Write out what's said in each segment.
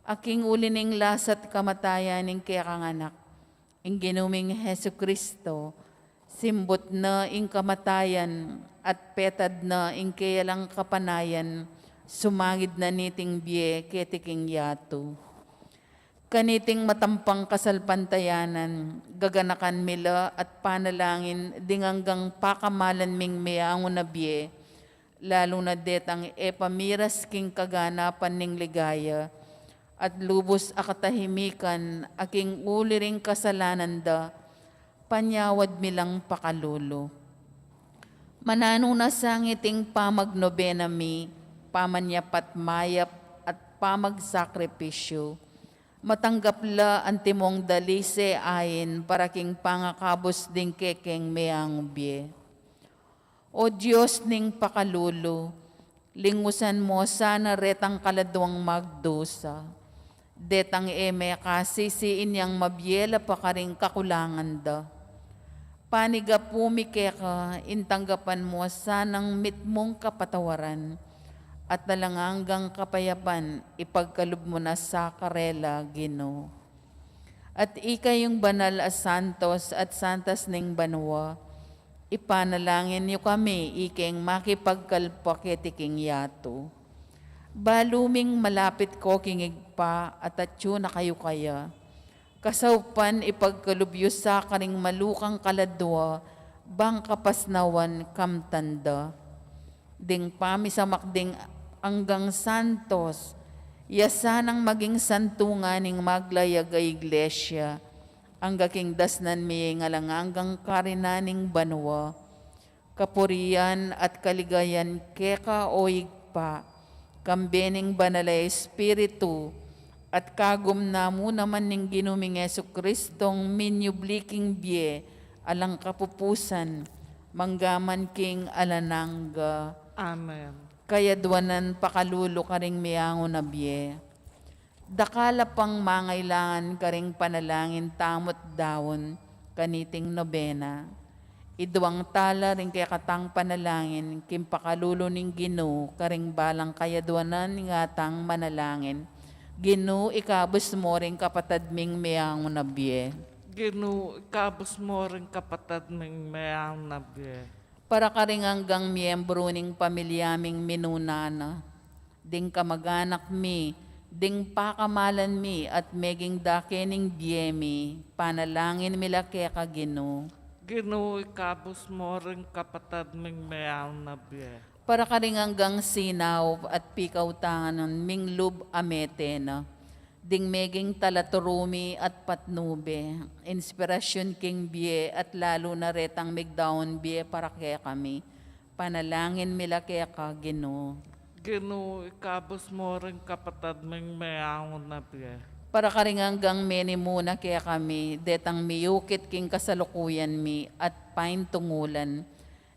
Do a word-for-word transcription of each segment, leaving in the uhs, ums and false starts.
Aking uli ning lasat kamatayan ning kekang Anak, ing Ginu ming Jesucristo, simbut na ing kamatayan at petad na ing keya lang kapanayan, sumangid na niting bie keti king yatu. Kaniting matampang kasalpantayanan, gaganakan mi la at panalangin ding anggang pakamalan ming meangu na bie, lalu na detang e pa miras king kaganapan ning ligaya, at lubus a katahimikan a king uli ring kasalanan da, panyawad mi lang pakalulu. Mananu na sa ngiting pamagnobena mi, pamanyapat mayap at pamagsakripisyu, matanggap la antimong dalise ain para king pangakabus ding kekeng meangu bie. O Dios ning pakalulu, lingusan mo sana retang kaladuang magdusa, detang e mekasisiin yang mabie la pa karing kakulangan da. Panigapu mi keka, ing tanggapan mo sanang mitmung kapatawaran at alang anggang kapayapan ipagkalub mo na sa karela, Ginu. At ika yung banal a santos at santas ning banua, ipanalangin yu kami ikeng makipagkalpa keti king yatu. Balu ming malapit ko king Ibpa at atyu na kayu kaya, kasaupan ipagkalub yu sa karing malukang kaladua bang kapasnawan kamtan da. Ding pamisamak ding anggang santos, ya sanang maging santungan ning maglayag a Iglesia, angga king dasnan mi ing alang anggang karinan ning banua. Kapurian at kaligayan keka, o Ibpa, kambe ning Banal a Espiritu, at kagum na mu naman ning Ginu ming Jesucristong minyubli king bie alang kapupusan, manggaman king alang angga. Amen. Kayadwanan pakalulu karing meangu na bie. Dakal a pang mangailangan karing panalangin tamu't daun kaniting nobena. Idwang tala ring kekatang panalangin king pakalulu ning Ginu karing balang kayadwanan ning atang manalangin. Ginu, ikabus mo ring kapatad ming meangu na bie. Ginu, ikabus mo ring kapatad ming meangu na bie. Para karing anggang miyembru ning pamilya ming minuna na, ding kamaganak mi, ding pakamalan mi, at meging dake ning bie mi, panalangin mi la keka, Ginu. Ginu, ikabus mo ring kapatad ming meangu na bie. Para karing anggang sinaup at pikautangan ming lub a mete na, ding meging talaturu mi at patnube, inspirasyun king bie at lalu na retang migdaun bie para kekami, panalangin mi la keka, Ginu. Ginu, ikabus mo ring kapatad ming meangu na bie. Para karing anggang menimuna kekami, detang miyukit king kasalukuyan mi at paintungulan,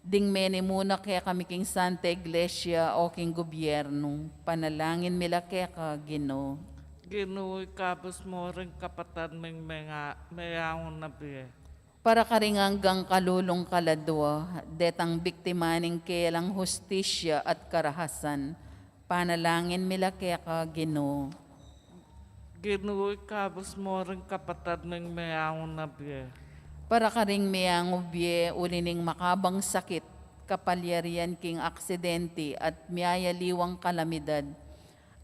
ding menimuna kekami king Santa Iglesia o king gubyernu, panalangin mi la keka, Ginu. Ginu, ikabus mo ring kapatad ming menga-, meangu na bie. Para karing anggang kalulung kaladua, detang biktima ning kelang hustisya at karahasan, panalangin mi la keka, Ginu. Ginu, ikabus mo ring kapatad ming meangu na bie. Para karing meangu bie uli ning makabang sakit, kapalyarian king aksidente at miyayaliwang kalamidad,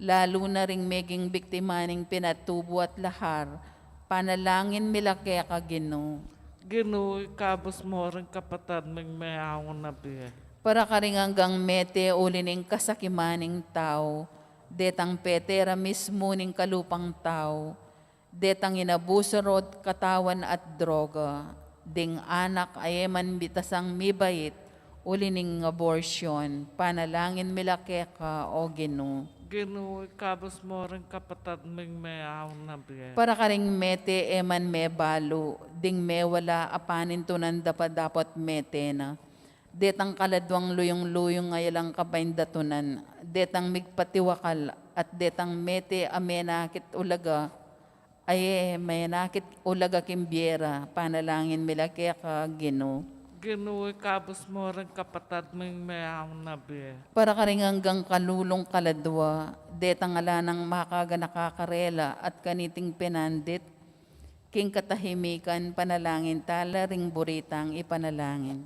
lalu na ring meging biktima ning pinatubu at lahar, panalangin mi la keka, Ginu. Ginu, ikabus mo ring kapatad ming meangu na bie. Para karing anggang mete uli ning kasakiman ning tau, detang pete ra mismu ning kalupang tau, detang inabusu rot katawan at droga, ding anak a e man bitasang mibait uli ning abortion, panalangin mi la keka, o Ginu. Ginu, ikabus mo ring kapatad ming meangu na bie. Para karing mete e man mebalu, ding mewala a panintunan dapa-dapot mete na, detang kaladuang luyung-luyung a alang kapaindatunan, detang migpatiwakal, at detang mete a menakit ulaga, aye, menakit ulaga king bie ra, panalangin mi la keka, Ginu. Ginu, ikabus mu ring kapatad ming meangu na bie. Para karing anggang kalulung kaladua, detang ala nang makaganaka karela at kaniting penandit, king katahimikan panalangin tala ring buritang ipanalangin.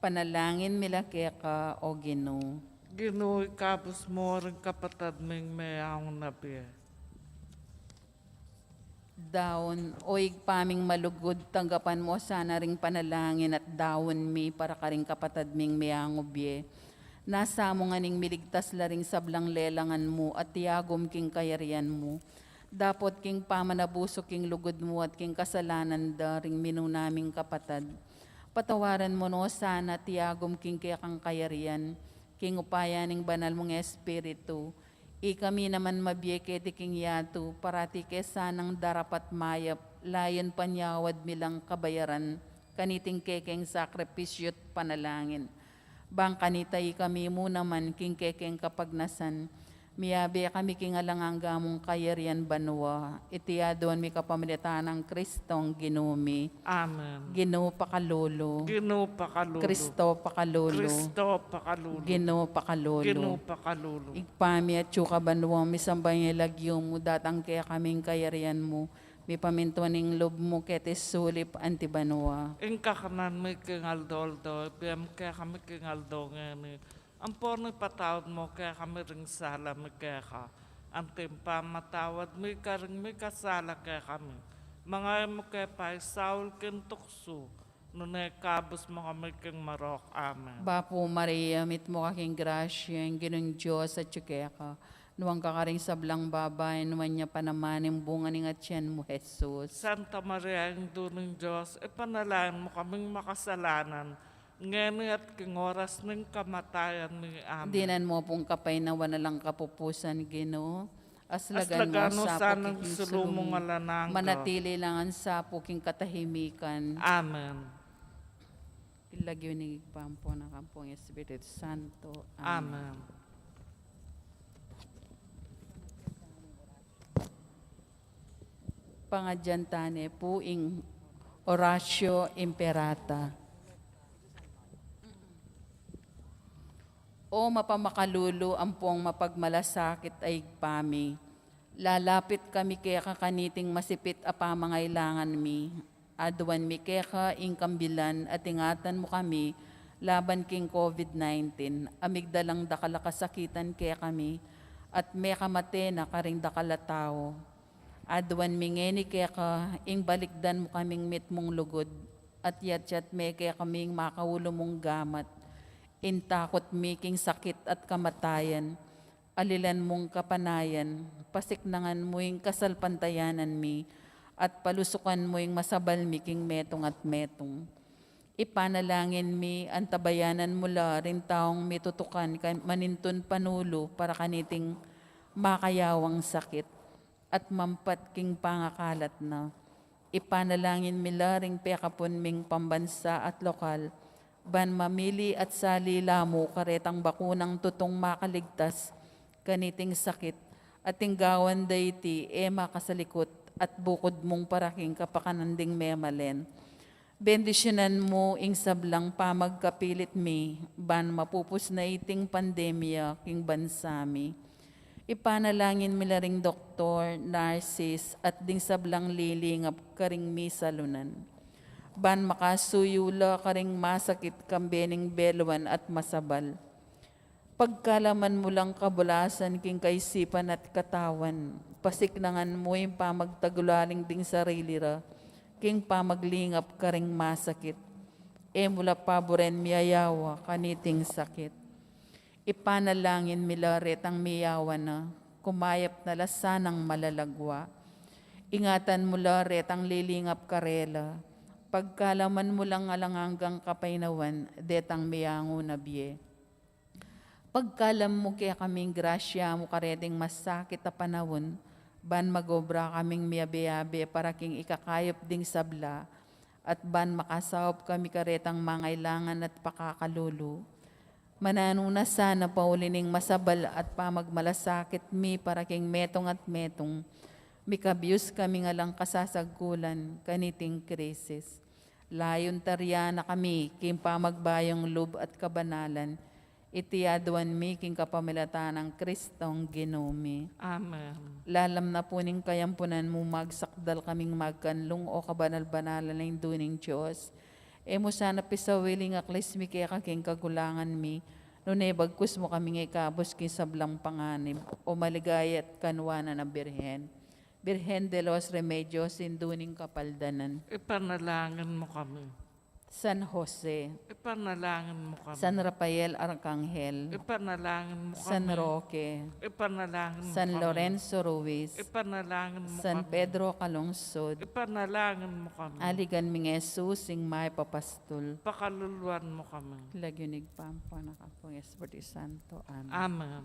Panalangin mi la keka, O Ginu. Ginu, ikabus mu ring kapatad ming meangu na bie. Daun, O Ibpa ming malugud, tanggapan mu sana ring panalangin at daun mi para karing kapatad ming meangu bie. Nasa mu ngan ing miligtas la ring sablang lelangan mu at iagum king kayarian mu. Dapot king pamanabusuk king lugud mu at king kasalanan da ring minuna ming kapatad, patawaran mu no sana at iagum king kekang kayarian, king upaya ning banal mung Espiritu, ikami naman mabie keti king yatu, parati ke sanang darapat mayap, layun panyawad mi lang kabayaran kaniting kekeng sakripisyu't panalangin. Bang kanita ikami mu naman king kekeng kapagnasan, miyabe kami king alang angga mung kayarian banua. Iti aduan mi kapamilatan nang Kristong Ginu mi. Amen. Ginu pakalulu. Ginu pakalulu. Kristo pakalulu. Kristo pakalulu. Ginu pakalulu. Ginu pakalulu. Ibpa mi atsu ka banua, misamban ya ing lagyu mu, datang kekami ing kayarian mu, mipamintuan ing lub mu keti sulip anti banua. Ing kakanan mi king aldo-aldo, ibie mu kekami king aldo ngeni. Ampon ipatawad mu kekami ring sala mi keka, anti ing pamamatawad mi karing mikasala kekami. Manga e mu ke paisaul king tuksu, nune ikabus mu kami king marok. Amen. Bapu Maria, mitmu ka king grasya, ing Ginung Dios atyu keka. Nuan ka karing sablang babai, nuan ya pa naman ing bunga ning atian mu, Jesus. Santa Maria, Indu ning Dios, ipanalangin mu kaming makasalanan, ngeni at king oras ning kamatayan mi. Amen. Dinan mu pung kapaynawan alang kapupusan, Ginu. Aslagan mu sa pu king sulu mung alang angga. Manatili la ngan sa pu king katahimikan. Amen. King lagyu ning Ibpa, ampo ning Anak, ampong Espiritu Santo. Amen. Amen. Pangadyan tane pu ing Oratio Imperata. O mapamakalulu ampong mapagmalasakit a Ibpa mi, lalapit kami keka kaniting masipit a pamangailangan mi. Aduan mi keka ing kambilan at ingatan mu kami laban king COVID nineteen, a migdalang dakal a kasakitan kekami, at mekamate na karing dakal a tau. Aduan mi ngeni keka ing balikdan mu kaming mitmung lugud, at yatyat me kekami ing makaulu mung gamat. Ing takut mi king sakit at kamatayan, alilan mung kapanayan, pasiknangan mu ing kasalpantayanan mi, at palusukan mu ing masabal mi king metung at metung. Ipanalangin mi, antabayanan mu la ring taung mitutukan ka-, manintun panulu para kaniting makayawang sakit at mampat king pangakalat na. Ipanalangin mi la ring pekapun ming pambansa at lokal, ban mamili at sali la mu karetang bakunang tutung makaligtas kaniting sakit, at ing gawan da iti e makasalikut at bukud mung para king kapakanan ding memalen. Bendisyunan mu ing sablang pamagkapilit mi, ban mapupus na iting pandemya king bansa mi. Ipanalangin mi la ring doktor, narsis, at ding sablang lilingap karing misalunan, ban makasuyu la karing masakit kambe ning beluan at masabal. Pagkalaman mu lang kabulasan king kaisipan at katawan, pasiknangan mu ing pamagtagulaling ding sarili ra king pamaglingap karing masakit. E mu la paburen miyayawa kaniting sakit. Ipanalangin mi la retang miyawa na, kumayap na la sanang malalagwa. Ingatan mu la retang lilingap karela, pagkalaman mu lang alang anggang kapaynawan detang meangu na bie. Pagkalam mu kekaming grasya mu kareting masakit a panaun, ban mag-obra kaming miyabe-abe para king ikakayap ding sabla, at ban makasaup kami karetang mangailangan at pakakalulu. Mananu na sana pauli ning masabal at pamagmalasakit mi para king metung at metung, mikabus kami ngan lang kasasagkulan kaniting krisis. Layun tarian na kami king pamagbayung lub at kabanalan, iti aduan mi king kapamilatan nang Kristong Ginu mi. Amen. Lalam na pu ning kayampunan mu, magsakdal kaming magkanlung, o kabanal-banalan a Indu ning Dios. E mu sana pisawili ing aklis mi keka king kagulangan mi, nune bagkus mu kaming ikabus king sablang panganib, o maligaya at kanuanan a Birhen. Birhen de los Remedios, Indu ning Kapaldanan. Ipanalangin mu kami. San Jose. Ipanalangin mu kami. San Rafael Arkanghel. Ipanalangin mu kami. San Roque. Ipanalangin mu kami. San Lorenzo Ruiz. Ipanalangin mu kami. San Pedro Calungsod. Ipanalangin mu kami. Aligan ming Jesus, ing mayap a pastul. Pakaluluan mu kami. Lagyu ning Ibpa, Anak, Espiritu Santo. Amen. Amen.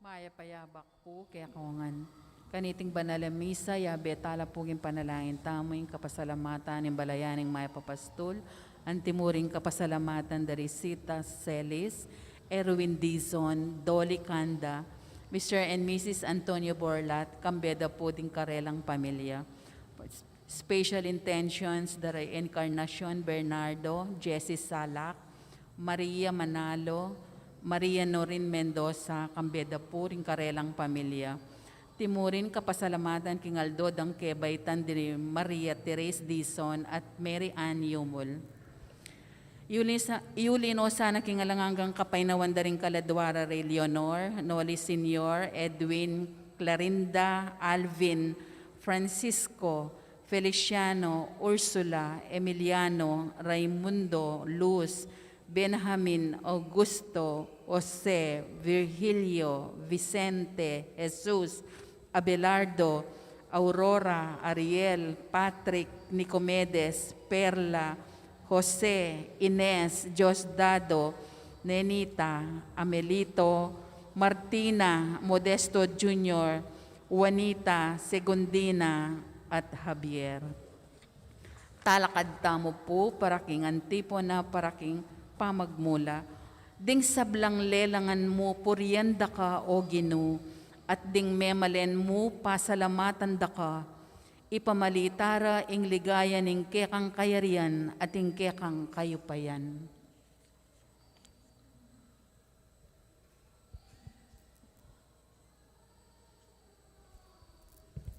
Mayap a yabak pu kekongan. Kaniting banal a misa, yabe tala pu king panalangin tamu ing kapasalamatan ning balayan ning mayap a pastul, anti mu ring kapasalamatan da ri Sita Celis, Erwin Dizon, Dolly Canda, Mister and Missus Antonio Borlat, kambe da pu ding karelang pamilya. Special intentions da ri Encarnacion Bernardo, Jessie Salak, Maria Manalo, Maria Norin Mendoza, kambe da pu ring karelang pamilya. Anti mu ring kapasalamatan king aldo dang kebaitan di Maria Therese Dizon at Mary Ann Yumul. Iuli sa-, iuli no sana king alang anggang kapaynawan da ring kaladwa ra ri Leonor, Noli Senior, Edwin, Clarinda, Alvin, Francisco, Feliciano, Ursula, Emiliano, Raimundo, Luz, Benjamin, Augusto, Jose, Virgilio, Vicente, Jesus, Abelardo, Aurora, Ariel, Patrick, Nicomedes, Perla, Jose, Ines, Diosdado, Nenita, Amelito, Martina, Modesto Junior, Juanita, Segundina, at Javier. Talakad tamu pu para king Antipona, para king pamagmula. Ding sablang lelangan mu, purian da ka, O Ginu, at ding memalen mu, pasalamatan da ka. Ipamalita ra ing ligaya ning kekang kayarian at ing kekang kayupayan.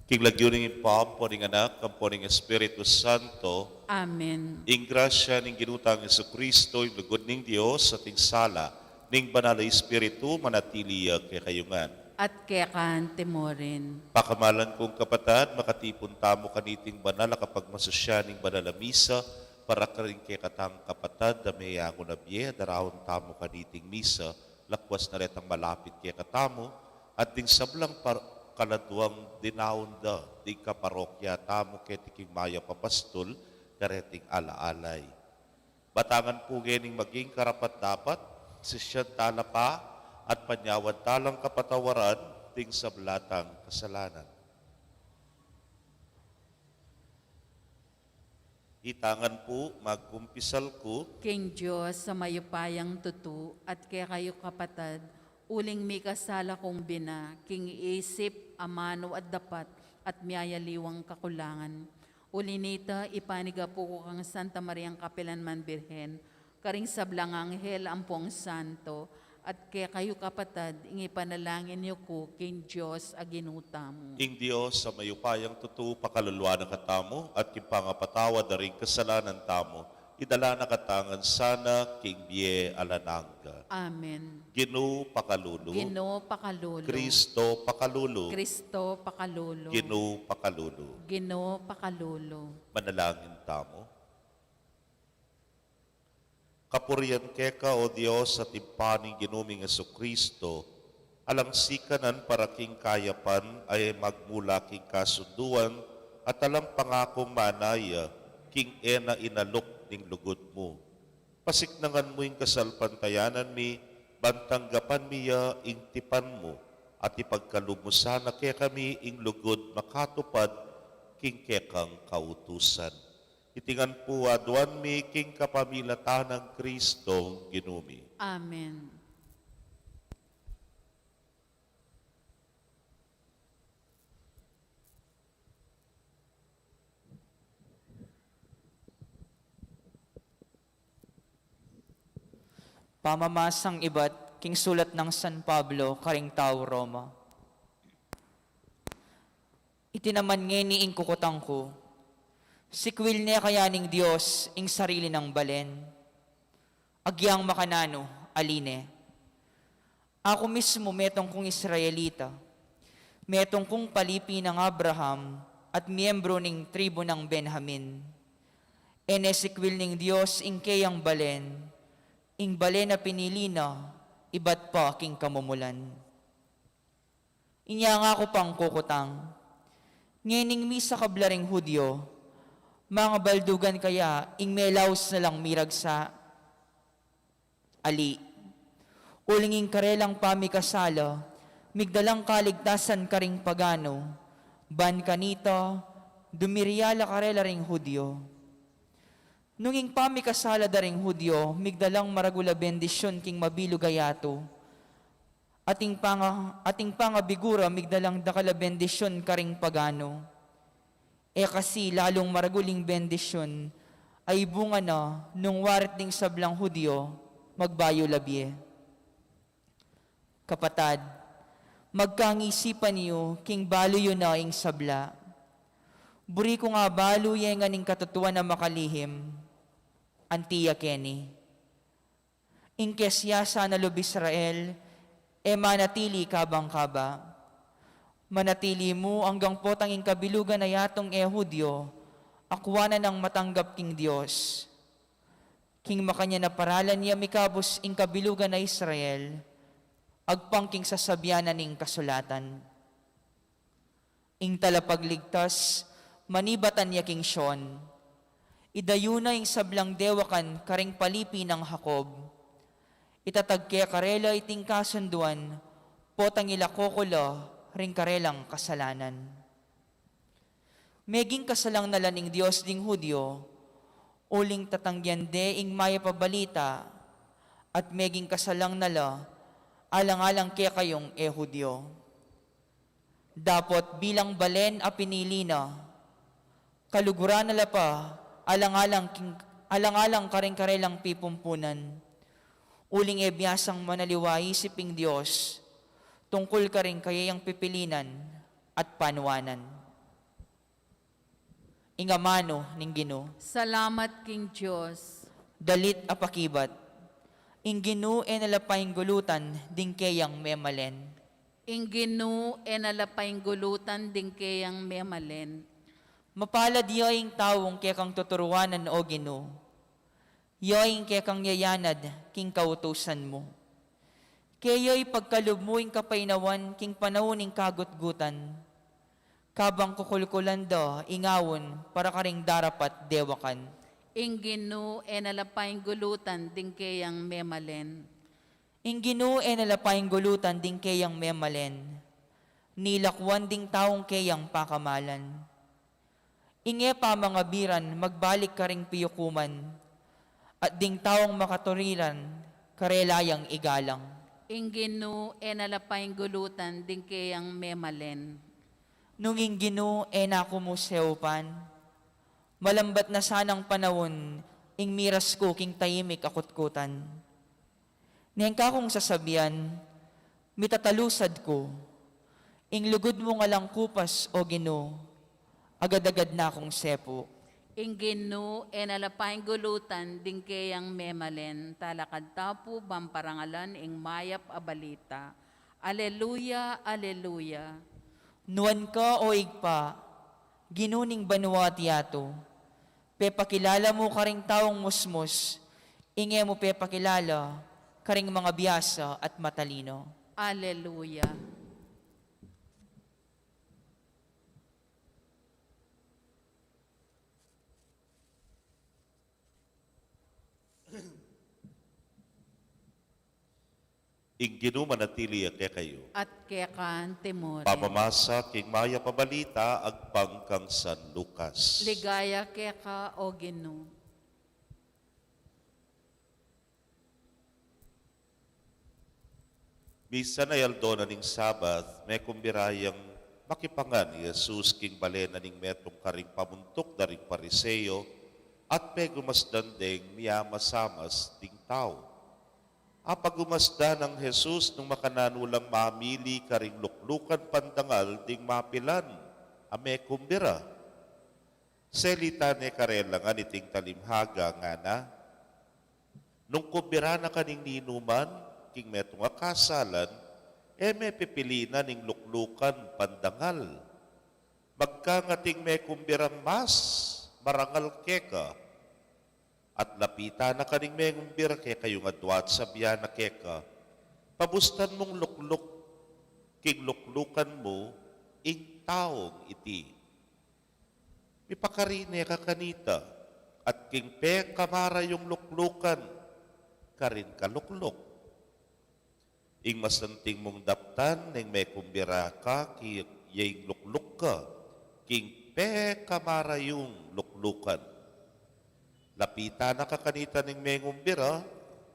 King lagyu ning Ibpa, ampo ning Anak, ampo ning Espiritu Santo. Amen. Ing grasya ning Ginu tang Jesucristo, ing lugud ning Dios, at ing sala ning Banal a Espiritu, manatili ya kekayu ngan. At keka naman mu rin. Pakamalan kung kapatad, makatipun tamu kaniting banal a kapagmasusyan ning banal a misa, para karing kekatang kapatad a meyangu na bie, daraun tamu kaniting misa, lakwas na retang malapit kekatamu, at ding sablang par-, kaladwang dinaun da, ding kaparokya tamu keti king mayap a pastul, kareting ala-alay. Batangan pu ngening maging karapat-dapat, sisian tala pa, at panyawad talang kapatawaran, ding sabla tang kasalanan. Itangan pu, magkumpisal ku. King Dios a mayupayang tutu, at kekayu kapatad, uling mikasala kung bina, king isip, amanu at dapat, at miyayaliwang kakulangan. Uli nita, ipanigapu ku kang Santa Mariang kapilanman Birhen, karing sablang anghel ampong santo, at kekayu kapatad, ing ipanalangin yu ku king Dios a Ginu tamu. Ing Dios a mayupayang tutu, pakaluluan na katamu, at king pangapatawad da ring kasalanan tamu, idala na katamu ngan sana king bie alang angga. Amen. Ginu pakalulu. Ginu pakalulu. Kristo pakalulu. Kristo pakalulu. Ginu pakalulu. Ginu pakalulu. Manalangin tamu. Kapurian keka, O Dios, at Ibpa ning Ginu ming Jesucristo, alang sikanan para king kayapan a e magmula king kasunduan, at alang pangakung manaya king e na inaluk ning lugud mu. Pasiknangan mu ing kasalpantayanan mi, ban tanggapan mi ya ing tipan mu, at ipagkalub mu sana kekami ing lugud makatupad king kekang kautusan. Iti ngan pu aduan mi king kapamilatan nang Kristong Ginu mi. Amen. Pamamasang ibat king sulat nang San Pablo karing tau Roma. Iti naman ngeni ing kukutang ku, sikwil ne kaya ning Dios ing sarili nang balen? Agyang makananu, ali ne. Aku mismu metung kung Israelita, metung kung palipi nang Abraham, at miyembro ning tribu nang Benjamin. E ne sikwil ning Dios ing keyang balen, ing balen a pinili na ibat pa king kamumulan. Inya ngaku pang kukutang, ngening misakabla ring Judio, mangabaldugan kaya ing melaus na lang miragsa? Ali. Uling ing karelang pamikasala, Migdalang kaligtasan karing pagano, ban kanita, dumiriala karela ring Judio. Nung ing pamikasala da ring Judio, migdalang maragul a bendisyun king mabilug a yatu. Ating panga-, ating pangabigura, migdalang dakal a bendisyun karing pagano. E kasi lalung maragul ing bendisyun, ay bunga na nung warit ding sablang Judio, magbayu la bie. Kapatad, magkangisipan yu king balu yu na ing sabla. Buri ku nga balu ye ngan ing katutuan a makalihim, anti ya keni. Ing kesiasa na lub Israel, e manatili kabang kaba. Manatili mu anggang potang ing kabilugan a yatung e Judio, akua na nang matanggap king Dios. King makanyan a paralan ya mikabus ing kabilugan a Israel, agpang king sasabian na ning kasulatan. Ing talapagligtas, manibatan ya king Sion. Idayu na ing sablang dewakan karing palipi nang Jacob. Itatag ke karela iting kasunduan, potang ilako ku la ring karelang kasalanan. Meging kasalang na la ning Dios ding Judio, uling tatanggian de ing mayap a balita, at meging kasalang na la alang-alang kekayung e Judio. Dapot bilang balen a pinili na, kaluguran na la pa alang-alang king, alang-alang karing karelang pipumpunan. Uling e biasang manaliwa isip ing Dios tungkul karing kayang pipilinan at panuanan. Ing amanu ning Ginu. Salamat king Dios. Dalit a pakibat. Ing Ginu e na la painggulutan ding keyang memalen. Ing Ginu e na la painggulutan ding keyang memalen. Mapalad ya ing taung kekang tuturuanan, o Ginu. Ya ing kekang yayanad king kautusan mu. Kaya ipagkalub mu ing kapainawan king panaun ning kagutgutan. Kabang kukulkulan da ing aun para karing darapat dewakan. Ing Ginu e na la painggulutan ding keyang memalen. Ing Ginu e na la painggulutan ding keyang memalen. Nilakwan ding taung keyang pakamalan. Ing e pamangabiran magbalik karing piyukuman, at ding taung makaturiran karela yang igalang. Ing Ginu e na la painggulutan ding keyang memalen. Nung ing Ginu e na ku museupan, malambat na sanang panaun ing miras ku king taimik a kutkutan. Neng ka kung sasabian, mitatalusad ku. Ing lugud mung alang kupas, o Ginu, agad-agad na kung sepu. Ing Ginu e na la painggulutan ding keyang memalen, talakad ta pu ban parangalan ing mayap a balita. Aleluya, aleluya. Nuan ka, o Ibpa, Ginu ning banua at yatu. Pepakilala mu karing taung musmus, ing e mu pepakilala karing mangabiasa at matalino. Aleluya. Ing Ginu manatili ya kekayu. At keka naman. Pamamasa king mayap a balita agpang kang San Lucas. Ligaya keka, o Ginu. Misan a aldo na ning Sabat, mekumbira yang makipangan i Jesus king bale na ning metung karing pamuntuk da ring Pariseo, at pegumasdan deng miamasamas ding tau. Apagumasdan nang Jesus nung makananu lang mamili karing luklukan pandangal ding mapilan a mekumbira. Selita ne karela ngan iting talimhaga, ngana: Nung kumbira na ka ning ninuman king metung a kasalan, e me pipilinan ing luklukan pandangal. Magkangat ing mekumbirang mas marangal keka. At lapitan na ka ning mengumbira kekayung adua at sabian na keka: Pabustan mung lukluk king luklukan mu ing taung iti. Mipakari ne ka kanita, at king pekamarayung luklukan karin ka lukluk. Ing masanting mung daptan ning mekumbira ka, ki-, ya ing lukluk ka king pekamarayung luklukan. Lapitan na ka kanita ning mengumbira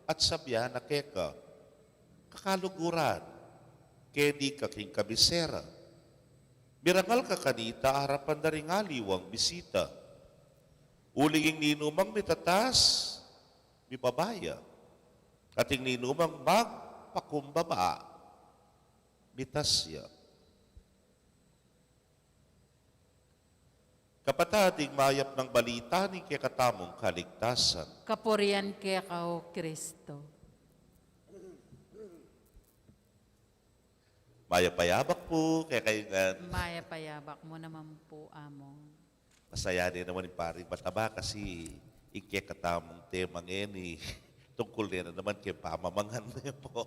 at sabian na keka, kakaluguran, keni ka king kabisera. Mirangal ka kanita arapan da ring aliwang bisita. Uling ing ninumang mitatas, mibaba ya. At ing ninumang magpakumbaba, mitas ya. Kapatad, ing mayap nang balita ning kekatamung kaligtasan. Kapurian keka, O Kristo. Mayap a yabak pu kekayu ngan. Mayap a yabak mu naman pu, Among. Masaya ne naman ing paring mataba kasi ing kekatamung tema ngeni tungkul ne naman keng pamamangan ne pu.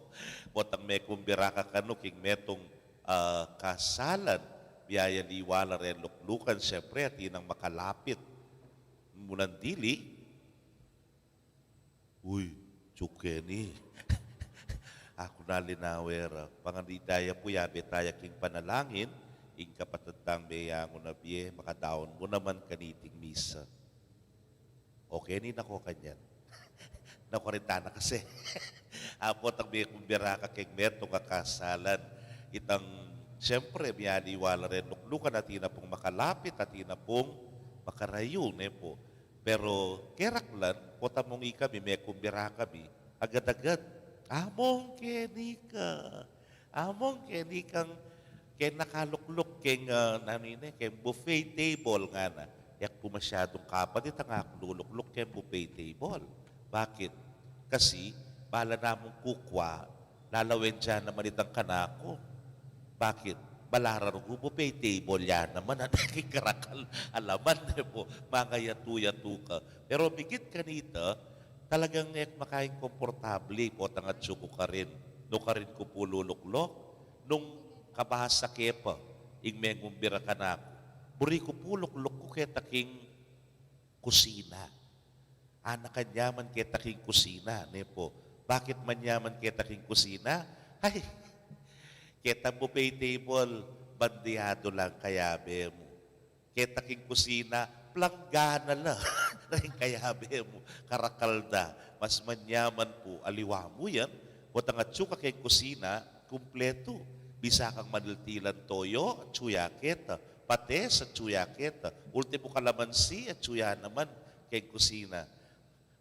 Potang mekumbira ka kanu king metung, ah, kasalan, miyayaliwa la reng luklukan, siyempre, atin nang makalapit. Mulan dili, uy, tsu keni. Aku na linawe ra. Panganita ya pu, yabe taya king panalangin, ing kapatad tang meyangu na bie, makadaun mu naman kaniting misa. O keni na ko kanyan. Naku, rita na kasi. Apo, tang mekumbira ka keng metung a kasalan. Itang, siyempre, miyaliwa la reng luklukan, atin na pung makalapit, atin na pung makarayu, ne pu. Pero keraklan, potang mung ikami, mekumbira kami, agad-agad, "Among, keni ka. Among, keni kang, keng nakalukluk, keng, ah, nanu ini, keng buffet table," ngana. E ku pu masyadung kapatid itang aku lulukluk keng buffet table. Bakit? Kasi bala namung kukwa, lalawen ya naman itang kanaku. Bakit? Bala ra rugu buffet table ya naman, atin keng karakal a laman, ne pu, mangayatu-yatu ka. Pero migit kanita, talagang e ku makaing komportable, potang atsu ku karin. Nu karin ku pu lulukluk, nung kabasa ke pa ing mengumbira kanaku, buri ku pu lukluk ku keta king kusina. Ana, kanyaman keta king kusina, ne pu. Bakit manyaman keta king kusina? Ay, ketang buffet table, bandihado lang kayabe mu. Keta king kusina, planggana la ring kayabe mu, karakal da. Mas manyaman pu, aliwa mu yan, potang atsu ka keng kusina, kumpletu. Bisa kang maniltilan toyo, atsu ya keta. Pates, atsu ya keta. Ultimu, kalamansi, atsu ya naman keng kusina.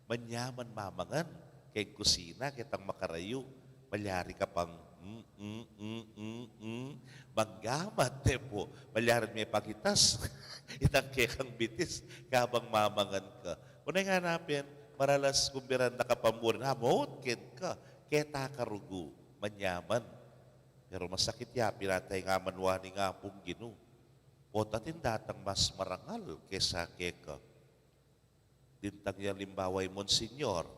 Manyaman mamangan keng kusina ketang makarayu. Malyari ka pang, mm, mm, mm, mm, mm, manggamat, ne pu. Malyari me pangitas itang kekang bitis kabang mamangan ka. Una ngana pin, maralas kumbiran da ka pa mu rin, amot ken ka, keta ka rugu, manyaman. Pero masakit ya pin, atin ngan manuan ning Apung Ginu. Potang atin datang mas marangal kesa keka. Dintang ya alimbawa i Monsignor,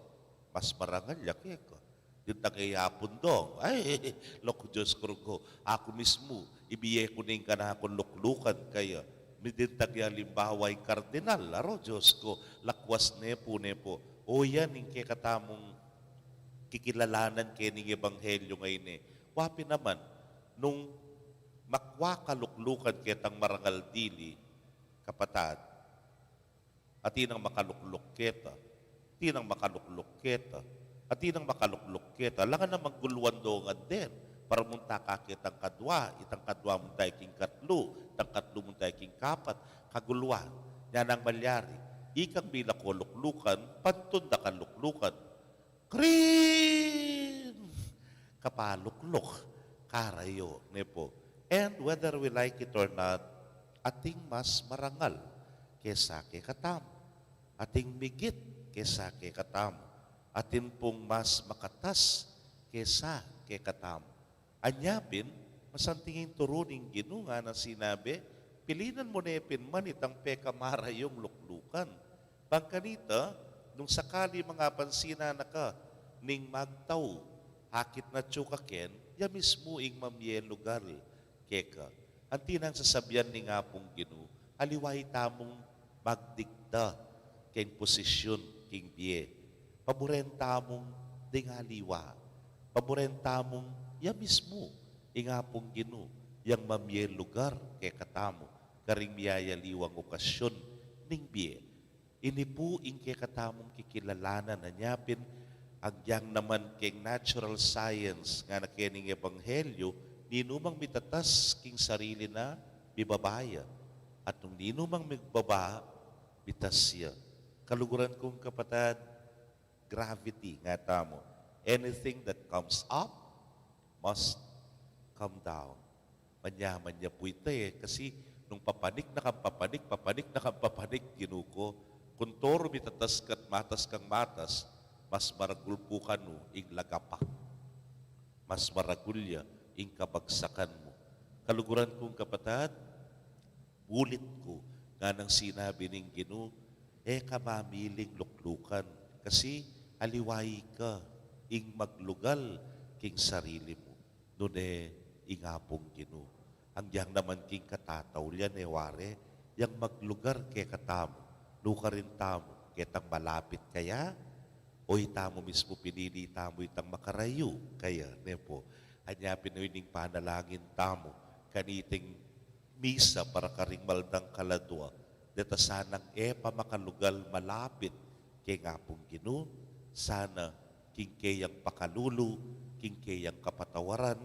mas marangal ya keka. Dintang ya i Apung Dong, ay, laku, Dios ku rugu, aku mismu, ibie ku ne ing kanakung luklukan kaya. Dintang ya alimbawa i Kardinal, aru, Dios ku, lakwas ne pu, ne pu. O yan ing kekatamung kikilalanan keni king ebanghelyu ngeni. Wa pin naman, nung makwa ka luklukan ketang marangal dili, kapatad, atin nang makalukluk keta, atin nang makalukluk keta, atin nang makalukluk keta. Alang nang guluan dongan den. Para munta ka ketang kadwa, itang kadwa munta king katlu, itang katlu munta king kapat, kaguluan. Nya nang malyari, ikang mila ko luklukan, pantun da ka luklukan. Krin! Kapalukluk, karayu, ne pu. And whether we like it or not, atin mas marangal kesa kekatamu. Atin migit kesa kekatamu. Atin pung mas makatas kesa kekatamu. Anya pin, masanting ing turu ning Ginu, ngana, sinabi, pilinan mu ne pin man itang pekamarayung luklukan. Bang kanita, nung sakali mangapansinan na ka ning magtau, akit na atsu ka ken, ya mismu ing mamie lugal keka. Anti nang sasabian ning Apung Ginu, aliwa itamung magdikta keng posisyun king bie. Paburen tamung ding aliwa. Paburen tamung Ya mismu ing Apung Ginu yang mamie lugar kekatamu karing miyayaliwang okasyon ning bie. Ini pu ing kekatamung kikilalanan. Anya pin, agyang naman keng natural science, ngana kening ebanghelyo, ninumang mitatas king sarili na, mibaba ya. At nung ninumang mibaba, mitas ya. Kaluguran kung kapatad, gravity, ngana tamu. Anything that comes up must come down. Manyaman ya pu ita e, kasi nung papanik na kang papanik, papanik na kang papanik, Ginu ku, kung toru mitatas ka at matas kang matas, mas maragul pu kanu ing lagapak. Mas maragul ya ing kabagsakan mu. Kaluguran kung kapatad, ulit ku, nganang sinabi ning Ginu, e ka mamiling luklukan, kasi aliwa ika ing maglugal king sarili mu, nune ing Apung Ginu. Agyang naman king katataulian e ware, yang maglugar kekatamu, nukarin tamu, ketang malapit kaya, o itamu mismu pinili tamu itang makarayu kaya, ne pu? Anya pin o ining panalangin tamu kaniting misa para karing maldang kaladua, deta sanang e pa makalugal malapit keng Apung Ginu, sana king keyang pakalulu, king keyang kapatawaran,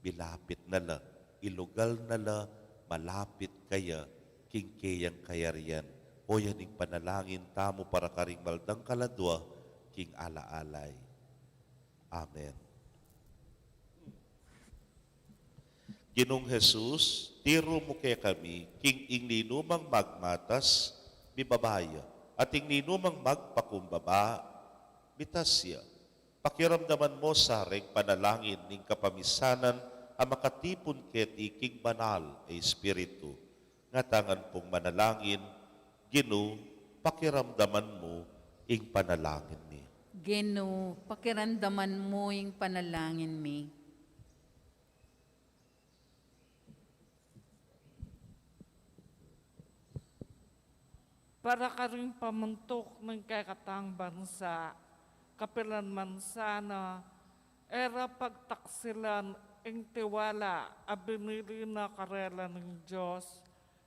milapit na la, ilugal na la malapit kaya king keyang kayarian. O yan ing panalangin tamu para karing maldang kaladua king ala-alay. Amen. Ginung Jesus, tiru mu kekami, king ing ninumang magmatas, mibaba ya, at ing ninumang magpakumbaba, mitas ya. Pakiramdaman mu sa reng panalangin ning kapamisanan a makatipun keti king Banal a Espiritu. Ngatamu pung manalangin, Ginu, pakiramdaman mu ing panalangin mi. Ginu, pakiramdaman mu ing panalangin mi. Para karing pamuntuk ning kekatang bansa, kapilan man sana, e ra pagtaksilan ing tiwala a binili na karela ning Dios,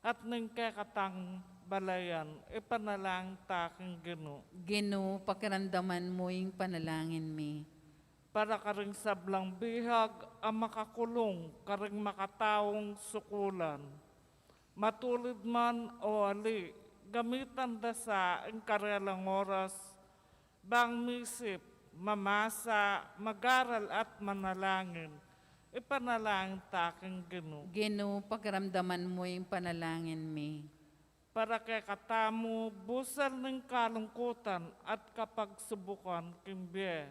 at ning kekatang balayan, ipanalangin ta king Ginu. Ginu, pakiramdaman mu ing panalangin mi. Para karing sablang bihag a makakulung karing makataung sukulan. Matulid man o ali, gamitan da sa ing karelang oras, bang misip, mamasa, mag-aral at manalangin, ipanalangin ta king Ginu. Ginu, pakiramdaman mu ing panalangin mi. Para kekatamu, busal ning kalungkutan at kapagsubukan king bie,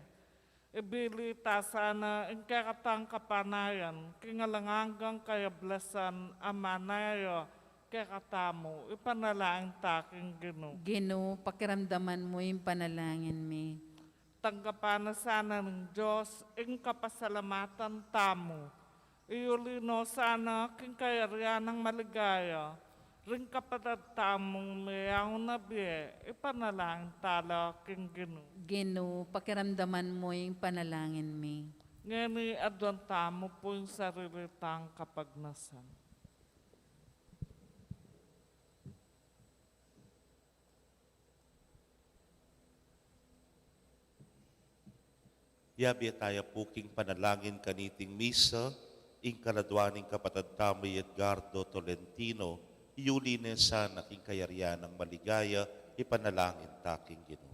ibili ta sana ing kekatang kapanayan king alang anggang kayablasan a manaya kekatamu, ipanalangin ta king Ginu. Ginu, pakiramdaman mu ing panalangin mi. Tanggapan na sana ning Dios ing kapasalamatan tamu. Iyuli no sana king kayarian nang maligaya ring kapatad tamung meyaun na bie, ipanalangin ta la king Ginu. Ginu, pakiramdaman mu ing panalangin mi. Ngeni aduan tamu pu ing sarili tang kapagnasan. Yabe taya pu king panalangin kaniting misa ing kaladua ning kapatad tamu i Edgardo Tolentino, iyuli ne sana king kayarian nang maligaya, ipanalangin ta king Ginu.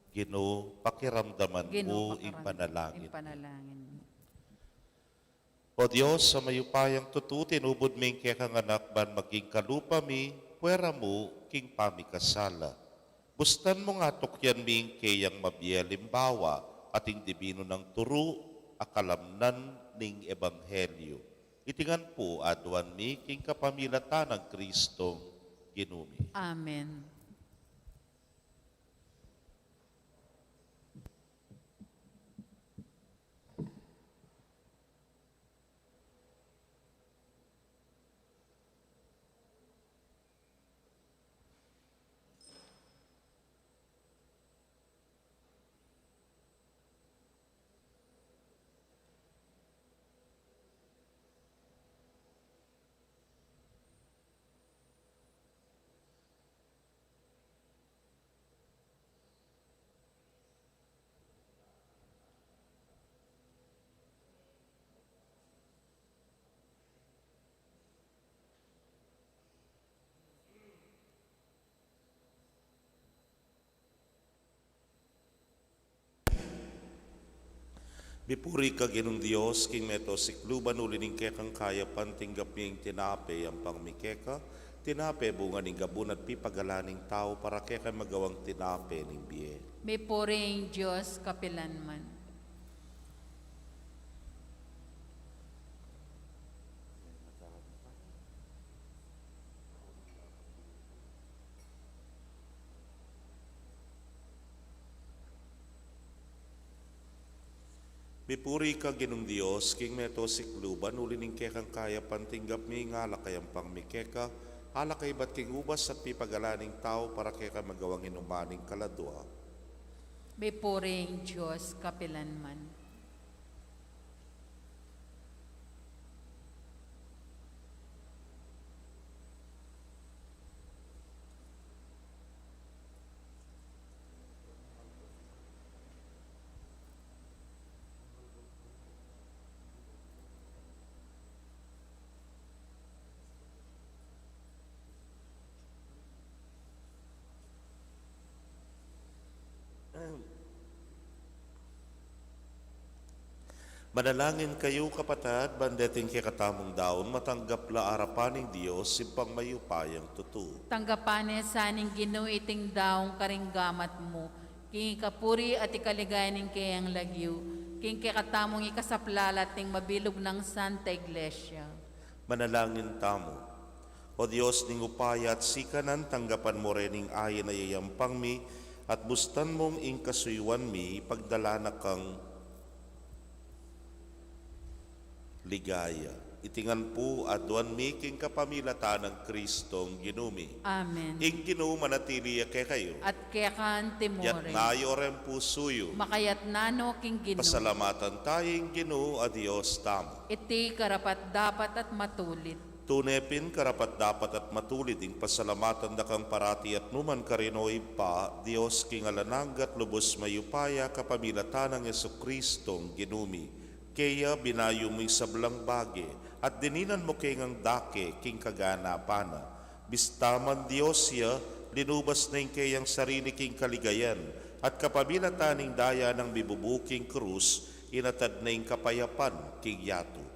Ginu, pakiramdaman mu ing panalangin mi. O Dios a mayupayang tutu, tinubud mi ing kekang Anak ban maging kalupa mi, puera mu king pamikasala. Bustan mung atukyan mi ing keyang mabie a alimbawa at ing dibinu nang turu a kalamnan ning ebanghelyu. Iti ngan pu aduan mi king kapamilatan nang Kristong Ginu mi. Amen. Mipuri ka Ginung Dios, king meto sikluban, uli ning kekang kayapan tinggap mi ing tinape, yampang mi keka, tinape bunga ning gabun at pipagalan ning tau, para kekami magawang tinape ning bie. Mipuri ing Dios kapilanman. Mipuri ka Ginung Dios, king meto sikluban, uli ning kekang kayapan tinggap mi ing alak a yampang mi keka, alak a ibat king ubas at pipagalan ning tau, para keka magawang inuman ning kaladua. Mipuri ing Dios kapilanman. Manalangin kayu, kapatad, ban deting kekatamung daun, matanggap la arapan ning Dios, Ibpang mayupayang tutu. Tanggapan ne sa ning Ginu iting daun karing gamat mu, king ikapuri at ikaligaya ning keyang lagyu, king kekatamung ikasaplalat ning mabilug nang Santa Iglesia. Manalangin tamu. O Dios ning upaya at sikanan, tanggapan mu rin ing ain a yayampang mi, at bustan mung ing kasuyuan mi, pagdala na kang ligaya. Iti ngan pu, aduan mi king kapamilatan nang Kristong Ginu mi. Amen. Ing Ginu manatili ya kekayu. At keka antimurin. Yatna yu ring pusu yu. Makayatna no king Ginu. Pasalamatan tayu ing Ginu a Dios tamu. Iti karapat-dapat at matulid. Tune pin karapat-dapat at matulid ing pasalamatan da kang parati at nukarin man, O Ibpa, Dios king alang angga at lubus mayupaya, kapamilatan nang Jesucristong Ginu mi. Keya binayu mu ing sablang bage, at dininan mu ke ngang dake king kaganapan na. Bista man Dios ya, linubas na ing keyang sarili king kaligayan, at kapamilatan ning daya nang mibubu king krus, inatad na ing kapayapan king yatu.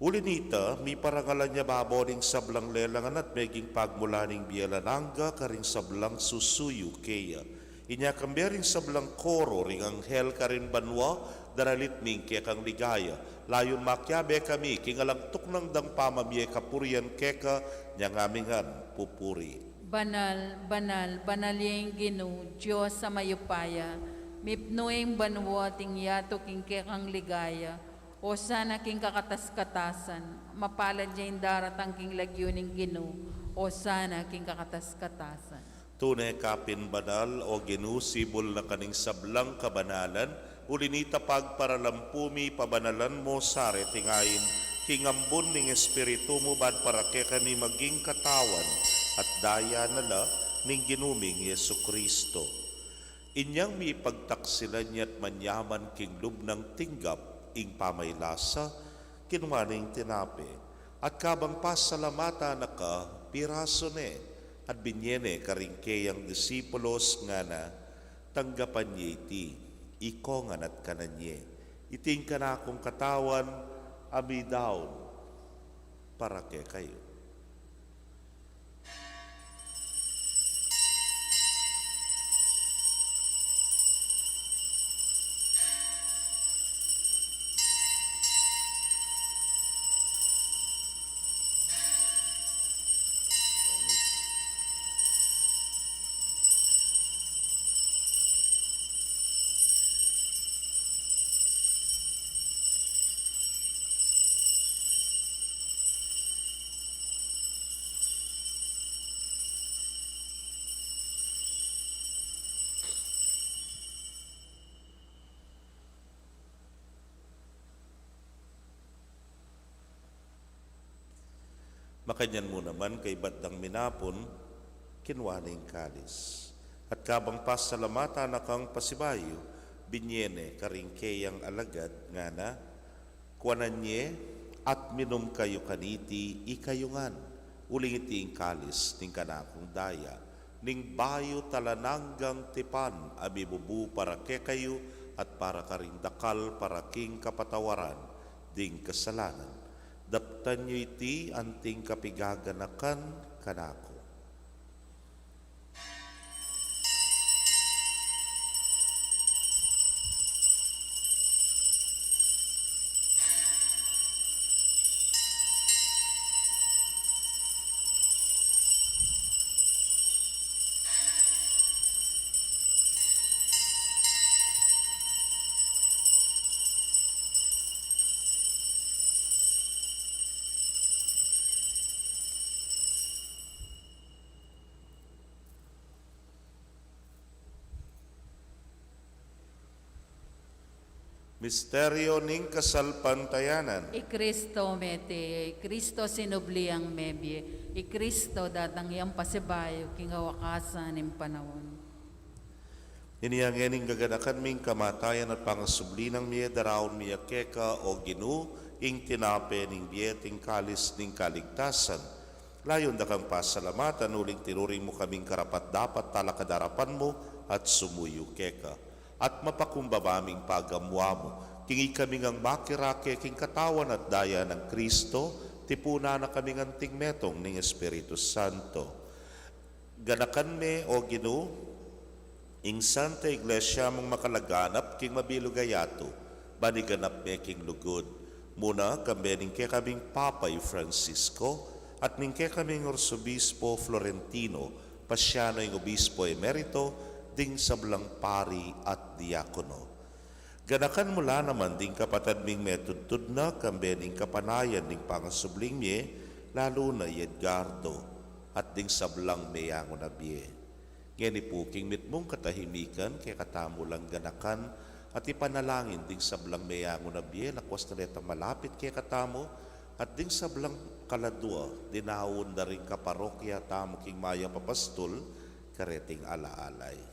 Uli nita, miparangalan ya babo ning sablang lelangan at meging pagmulan ning bie alang angga karing sablang susuyu keya. Inya kambe ring sablang koro ring anghel karin banua, daralit mi ing kekang ligaya. Layun makiabe kami king alang tuknang dang pamamie kapurian keka, nyang ami ngan pupuri. Banal, banal, banal ya ing Ginu, Dios a mayupaya, mipnu ing banua at ing yatu king kekang ligaya. Osana king kakatas-katasan, mapalad ya ing daratang king lagyu ning Ginu, Osana king kakatas-katasan. Tune ka pin banal, O Ginu, sibul na ka ning sablang kabanalan, uli nita pagparalampu mi, pabanalan mu sa reting ain, king ambun ning Espiritu mu ban para kekami maging katawan at daya na la ning Ginu ming Jesucristo. Inyang mipagtaksilan ya at manyaman king lub nang tinggap ing pamaylasa, kinua ne ing tinape, at kabang pasalamatan na ka, pirasu ne, at binie ne karing keyang disipulos, ngana, tanggapan ye iti, ikongan at kanan ye. Iti ing kanakung katawan, a midaun para kekayu. Makanyan mu naman, kaybat dang minapun, kinua ne ing kalis. At kabang pasalamatan na kang pasibayu, binie ne karing keyang alagad, ngana, kuanan ye, at minum kayu kaniti, ikayu ngan, uling iti ing kalis ning kanakung daya, ning bayu at alang anggang tipan, a mibubu para kekayu at para karing dakal para king kapatawaran ding kasalanan. Daptan yu iti anting kapigaganakan kanaku. Misteryo ning kasalpantayanan. I Kristo mete, i Kristo sinubli yang mebie, i Kristo datang yang pasibayu king kawakasan ning panaun. Inya ngening gaganakan mi ing kamatayan at pangasubli nang mie, daraun mi ya keka, o Ginu, ing tinape ning bie at ing kalis ning kaligtasan. Layun da kang pasalamatan uling tinuring mu kaming karapat-dapat talakad king arapan mu at sumuyu keka. At mapakumbaba ming pagamuan mu, king ikami ngang makirake king katawan at daya nang Kristo, tipunan na kaming anting metung ning Espiritu Santo. Ganakan me, o Ginu, ing Santa Iglesia mung makalaganap king mabilug a yatu, ban iganap me king lugud. Muna, kambe ning kekaming Papa i Francisco, at ning kekaming Arsobispo Florentino, pasian no ing Obispo Emerito, ding sablang pari at diakono. Ganakan mu la naman ding kapatad ming metudtud na, kambe ning kapanayan ning pangasubling mie, lalu na i Edgardo, at ding sablang meyangu na bie. Ngeni pu king mitmung katahimikan, kekatamu lang ganakan, at ipanalangin ding sablang meyangu na bie, lakwas na retang malapit kekatamu, at ding sablang kaladua, dinaun da ring kaparokya tamu king mayap a pastul, kareting alaalay.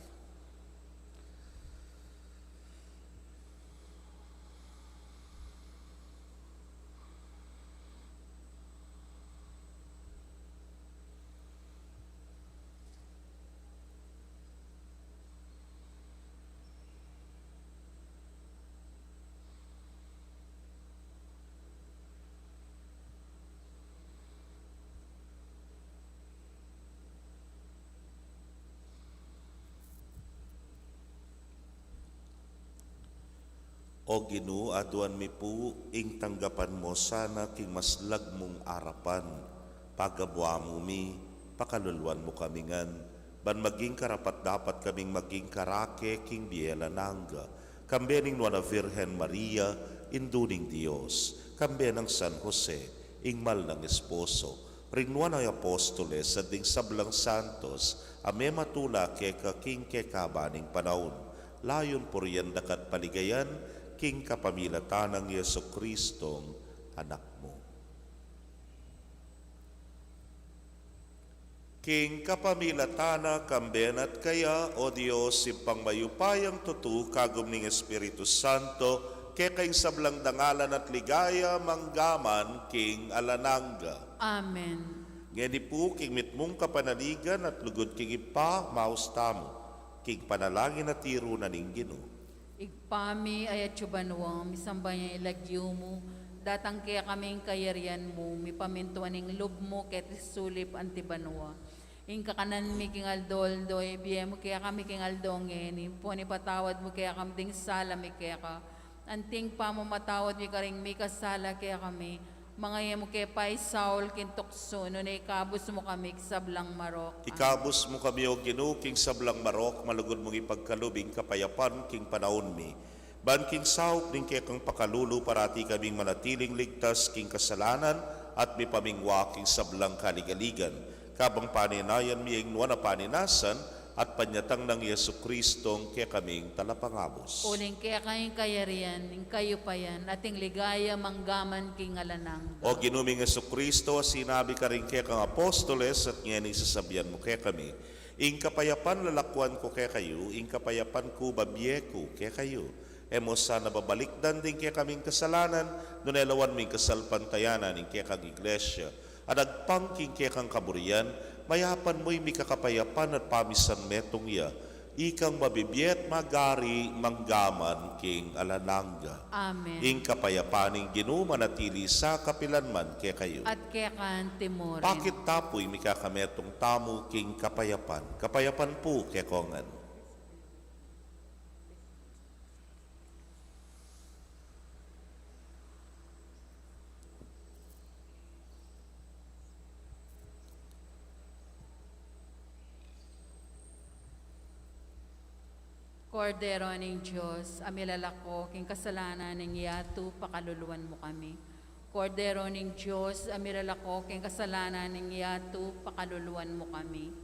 O Ginu, aduan mi pu ing tanggapan mu sana king maslag mung arapan. Pagabuan mu mi, pakaluluan mu kami ngan, ban maging karapat-dapat kaming maging karake king bie alang angga, kambe ning Nuan a Virgen Maria, Indu ning Dios, kambe nang San Jose, ing mal nang esposo, ring nuan a apostoles, at ding sablang santos a mematula keka king kekaban ning panaun, layun purian da ka at paligayan king kapamilatan nang Jesucristong Anak mu. King kapamilatan na, kambe na at kaya, o Dios, Ibpang mayupayang tutu, kagum ning Espiritu Santo, keka ing sablang dangalan at ligaya manggaman king alang angga. Amen. Ngeni pu, king mitmung kapanaligan at lugud king Ibpa, maus tamu king panalangin a tiru na ning Ginu. Ibpa mi, a atsu banua, misamban ya ing lagyu mu, datang kekami ing kayarian mu, mipamintuan ing lub mu keti sulip anti banua. Ing kakanan mi king aldo-aldo ibie mu kekami king aldo ngeni, ampon ipatawad mu kekami ding sala mi keka, anti ing pamamatawad mi karing mikasala kekami, manga e mu ke paisaul king tuksu, nune ikabus mu kami king sablang marok. Amen. Ikabus mu kami, o Ginu, king sablang marok, malugud mung ipagkalub ing kapayapan king panaun mi. Ban king saup ning kekang pakalulu parati kaming manatiling ligtas king kasalanan at mipamingwa king sablang kaligaligan. Kabang panenayan mi ing nuan a paninasan at panyatang nang Jesucristong kekaming Talapangabus. Uling keka ing kayarian, ing kayupayan, at ing ligaya manggaman king alang angga. O Ginu ming Jesucristo, a sinabi karing kekang apostoles, at ngeni sasabian mu kekami, ing kapayapan lalakuan ku kekayu, ing kapayapan ku babie ku kekayu. E mu sana babalikdan ding kekaming kasalanan, nune lawan mu ing kasalpantayanan ning kekang Iglesia, a agpang king kekang kaburian, mayapan mu ing mikakapayapan at pamisan metung ya, Ikang mabibie at magari mangga man king alang angga. Amen. Ing kapayapan ning Ginu manatili sa kapilan man kekayu. At keka naman. Pakit ta pu ing mikakametung tamu king kapayapan. Kapayapan pu kekongan. Kordero ning Dios, a milalako king kasalanan ning yatu, pakaluluan mu kami. Kordero ning Dios, a milalako king kasalanan ning yatu, pakaluluan mu kami.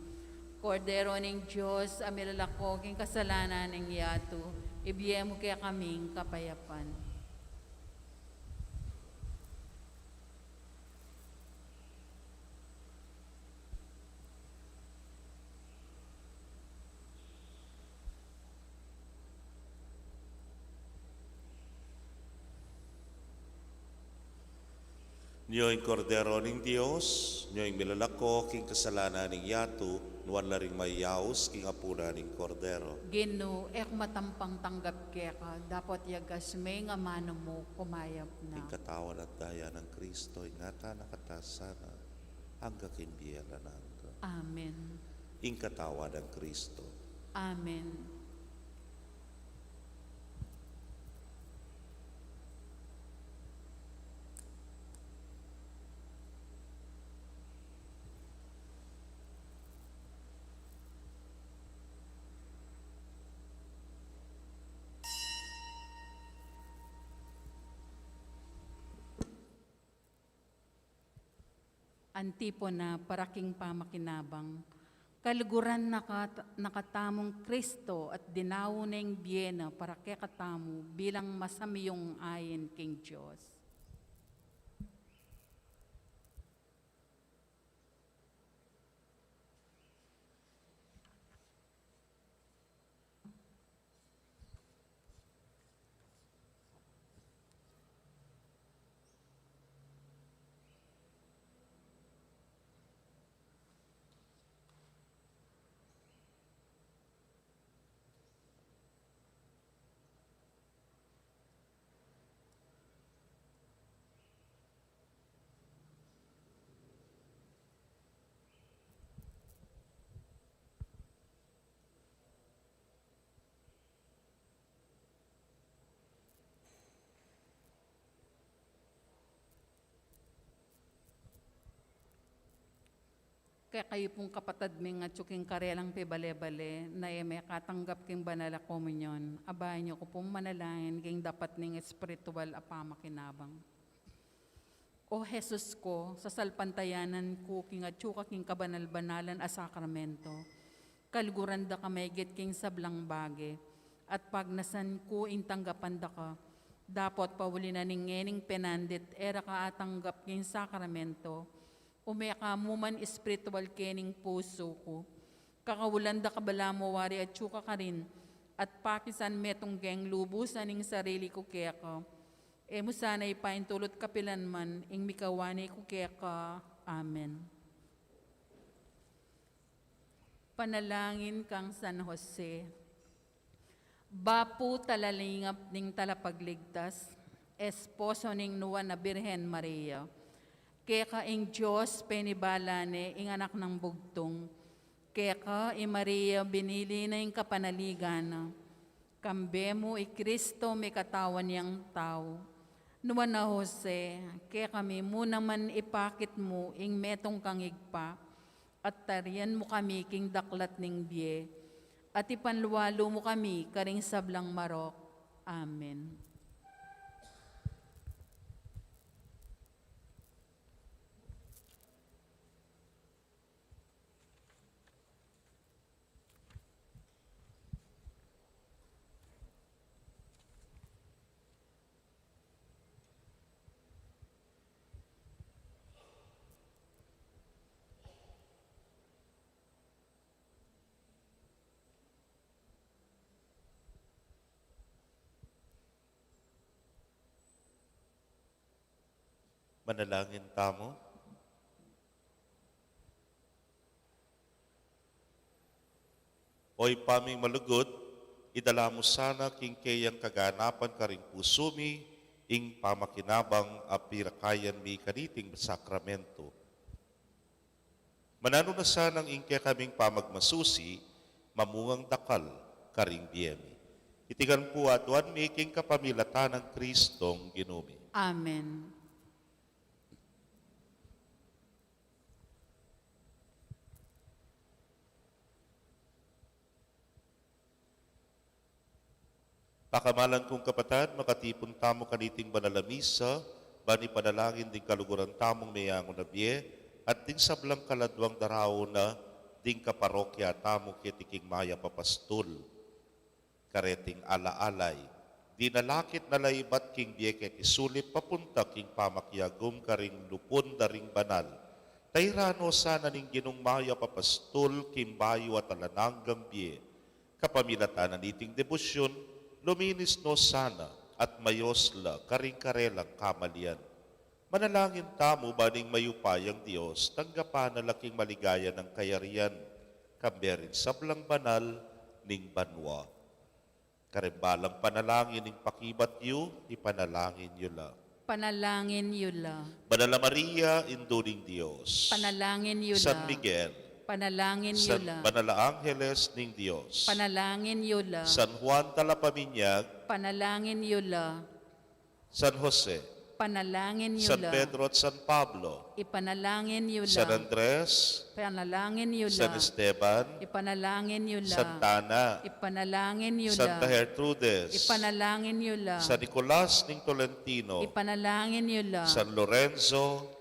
Kordero ning Dios, a milalako king kasalanan ning yatu, ibie mu kekaming kapayapan. Nyo ing Kordero ning Dios, nyo ing milalako king kasalanan ning yatu, nuan la ring mayaus king apunan ning Kordero. Ginu, e ku matampang tanggap keka, dapot yagas me ing amanu mu, kumayap na. Ing katawan at daya nang Kristo, ingatan na kata sana, angga king bie alang angga. Amen. Ing katawan nang Kristo. Amen. Antipona para king pamakinabang. Kaluguran na kat-, na katamung Kristo at dinaun na ing bie na para kekatamu bilang masamyung ain king Dios. Kekayu pung kapatad ming atyu king karelang pibale-bale na e mekatanggap king banal a komunyon, abayan yu ku pung manalangin king dapat ning espiritual a pamakinabang. O Jesus ku, sasalpantayanan ku king atyu ka king kabanal-banalan a sakramento. Kaluguran da ka maigit king sablang bage, at pagnasan ku ing tanggapan da ka. Dapot pauli na ning ngening penandit e ra ka atanggap king sakramento, ume ka mu man espiritual kening pusu ku. Kakaulan da ka balamu wari atyu ka karin, at pakisan metung keng lubusan ing sarili ku keka. E mu sana ipaintulut kapilan man ing mikawani ku keka. Amen. Panalangin kang San Jose. Bapu talalingap ning Talapagligtas, esposo ning Nuan a Birhen Maria. Keka ing Dios penibala ne ing Anak nang Bugtung. Keka i Maria binili na ing kapanaligan na. Kambe mu i Kristo mikatawan yang tau. Nuan a Jose, kekami mu naman ipakit mu ing metung kang Ibpa, at tarian mu kami king daklat ning bie, at ipanlualu mu kami karing sablang marok. Amen. Manalangin tamu. O Ibpa ming malugud, idala mu sana king keyang kaganapan karing pusu mi ing pamakinabang a pirakayan mi kaniting sakramento. Mananu na sanang ing kekaming pamagmasusi mamungang dakal karing bie mi. Iti ngan pu aduan mi king kapamilatan nang Kristong Ginu mi. Amen. Pakamalan kung kapatad, makatipun tamu kaniting banal a misa, ban ipanalangin ding kaluguran tamung meyangu na bie, at ding sablang kaladuang daraun na ding kaparokya tamu keti king mayap a pastul. Kareting ala-alay, dinalakit na la ibat king bie keti sulip papunta king pamakiagum karing lupun da ring banal. Tairan no sana ning Ginung mayap a pastul king bayu at alang anggang bie. Kapamilatan na niting debosyun, luminis no sana at mayos la karing karelang kamalian. Manalangin tamu ban ing mayupayang Dios tanggapan na la king maligaya nang kayarian, kambe ring sablang banal ning banua. Kareng balang panalangin ing pakibat yu, ipanalangin yu la. Panalangin yu la. Banal a Maria, Indu ning Dios. Panalangin yu la. San Miguel. Panalangin yu la. Banal a Angeles ning Dios. Panalangin yu la. San Juan Talapaminyag. Panalangin yu la. San Jose. Panalangin yu la. San Pedro at San Pablo. Ipanalangin yu la. San Andres. Panalangin yu la. San Esteban. Ipanalangin yu la. Santa Ana. Ipanalangin yu la. Santa Gertrudes. Ipanalangin yu la. San Nicolas ning Tolentino. Ipanalangin yu la. San Lorenzo.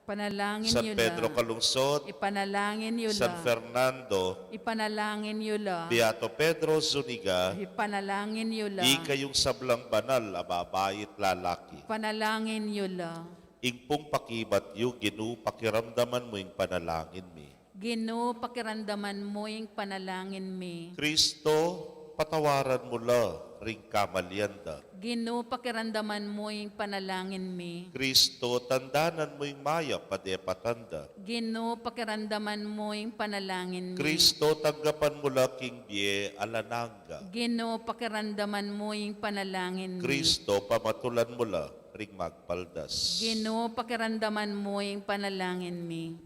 Ipanalangin yu la. San Pedro Calungsod. Ipanalangin yu la. San Fernando. Ipanalangin yu la. Beato Pedro Zuniga. Ipanalangin yu la. Ikayung sablang banal a babai at lalaki. Ipanalangin yu la. Ing pung pakibat yu, Ginu, pakiramdaman mu ing panalangin mi. Ginu, pakiramdaman mu ing panalangin mi. Kristo, patawaran mu la ring kamalian da. Ginu, pakiramdaman mu ing panalangin mi. Kristo, tandanan mu ing mayap a depatan da. Ginu, pakiramdaman mu ing panalangin mi. Kristo, tanggapan mu la king bie alang angga. Ginu, pakiramdaman mu ing panalangin mi. Kristo, pamatulan mu la ring magpaldas. Ginu, pakiramdaman mu ing panalangin mi.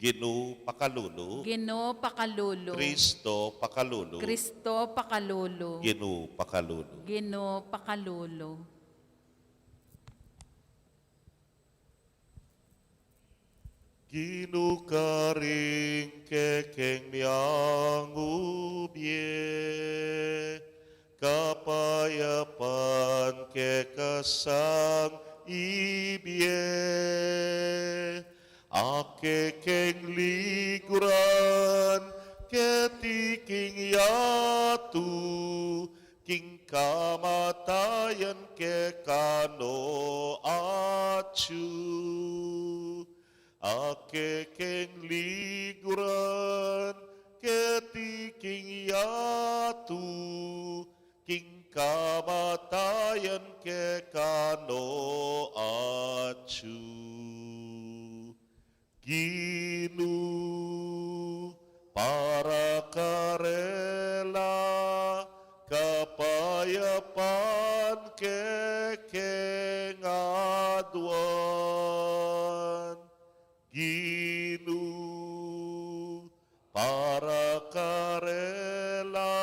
Ginu, pakalulu. Ginu, pakalulu. Kristo, pakalulu. Kristo, pakalulu. Ginu, pakalulu. Ginu, pakalulu. Ginu, karing kekeng miangu bie, kapayapan keka sang ibie. A kekeng liguran keti king yatu, king kamatayan keka no atyu. A kekeng liguran keti king yatu, king kamatayan keka no atyu. Ginu, para karela, kapayapan kekeng aduan. Ginu, para karela,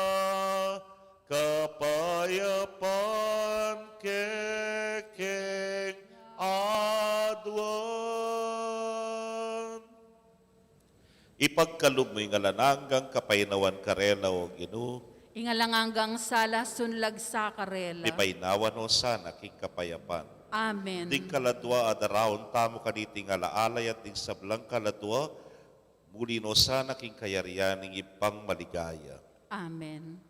kapayapan kekeng aduan. Ipagkalub mu ing alang anggang kapaynawan karela, O Ginu. Ing alang anggang sala sunlag sa karela. Mipainawa no sana king kapayapan. Amen. Ding kaladua a daraun tamu kaniting ala-alay at ding sablang kaladua, muli no sana king kayarian ning Ibpang maligaya. Amen.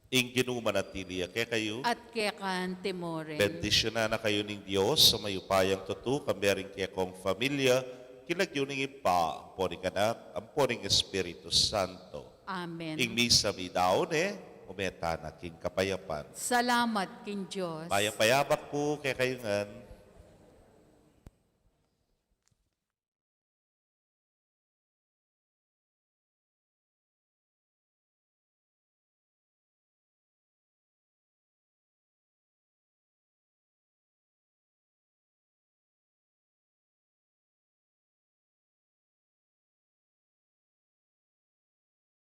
Ing Ginu manatili ya kekayu. At keka naman murin. Bendisyunan na kayu ning Dios a mayupayang tutu, kambe ring kekong familia, king lagyu ning Ibpa, ampo ning Anak, ampo ning Espiritu Santo. Amen. Ing misa meyari ne. ume tana king kapayapan. Salamat king Dios. Mayap a yabak pu kekayu ngan.